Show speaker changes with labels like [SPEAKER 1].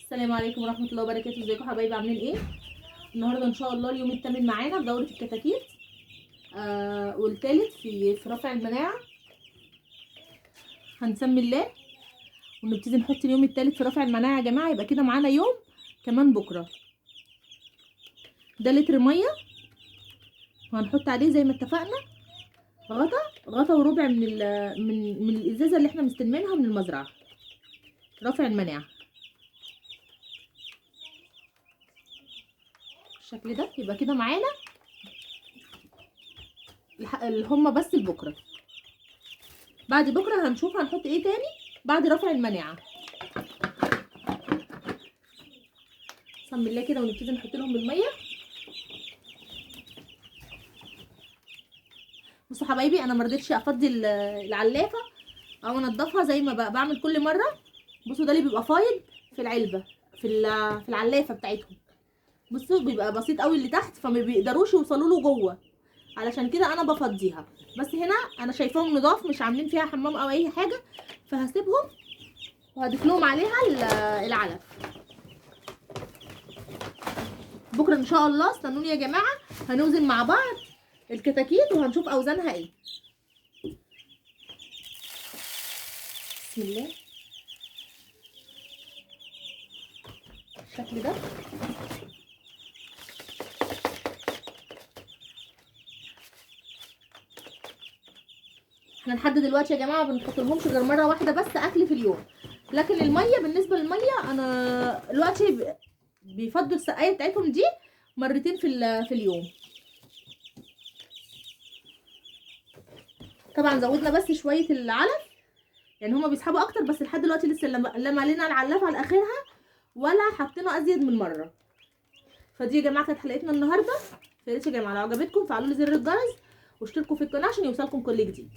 [SPEAKER 1] السلام عليكم ورحمة الله وبركاته. ازيكم حبايبي، عاملين ايه؟ النهارده ان شاء الله اليوم الثامن معانا في دوره الكتاكيت، والثالث في رفع المناعة. هنسمي الله ونبتدي نحط اليوم الثالث في رفع المناعة يا جماعة. يبقى كده معانا يوم كمان بكره. ده لتر مية وهنحط عليه زي ما اتفقنا غطا وربع من الازازه اللي احنا مستلمينها من المزرعة، رفع المناعة بالشكل ده. يبقى كده معانا اللي هما بس لبكرة. بعد بكره هنشوف هنحط ايه تاني بعد رفع المناعة. بسم الله كده ونبتدي نحط لهم المية. بصوا حبايبي، انا ما رضيتش افضي العلافه او انضفها زي ما بعمل كل مرة. بصوا ده اللي بيبقى فايض في العلبة في العلافه بتاعتهم. بصوا بيبقى بسيط قوي اللي تحت، فما بيقدروش يوصلوا له جوه، علشان كده انا بفضيها. بس هنا انا شايفاهم نضاف، مش عاملين فيها حمام او اي حاجة، فهسيبهم وهضيف لهم عليها العلف. بكره ان شاء الله استنوني يا جماعة، هنوزن مع بعض الكتاكيت وهنشوف اوزانها ايه. بسم الله. الشكل ده احنا لحد دلوقتي يا جماعة ما بنحط لهمش غير مرة واحدة بس اكل في اليوم. لكن المية، بالنسبة للمية انا دلوقتي بيفضوا السقاية بتاعتهم دي مرتين في اليوم. طبعا زودنا بس شوية العلف، يعني هما بيسحبوا اكتر، بس لحد دلوقتي لسه لا مالينا العلاف على اخرها ولا حطينا ازيد من مرة. فدي يا جماعة كانت حلقتنا النهارده. يا ريت يا جماعة لو عجبتكم فعلوا لي زر الجرس واشتركوا في القناة عشان يوصلكم كل جديد.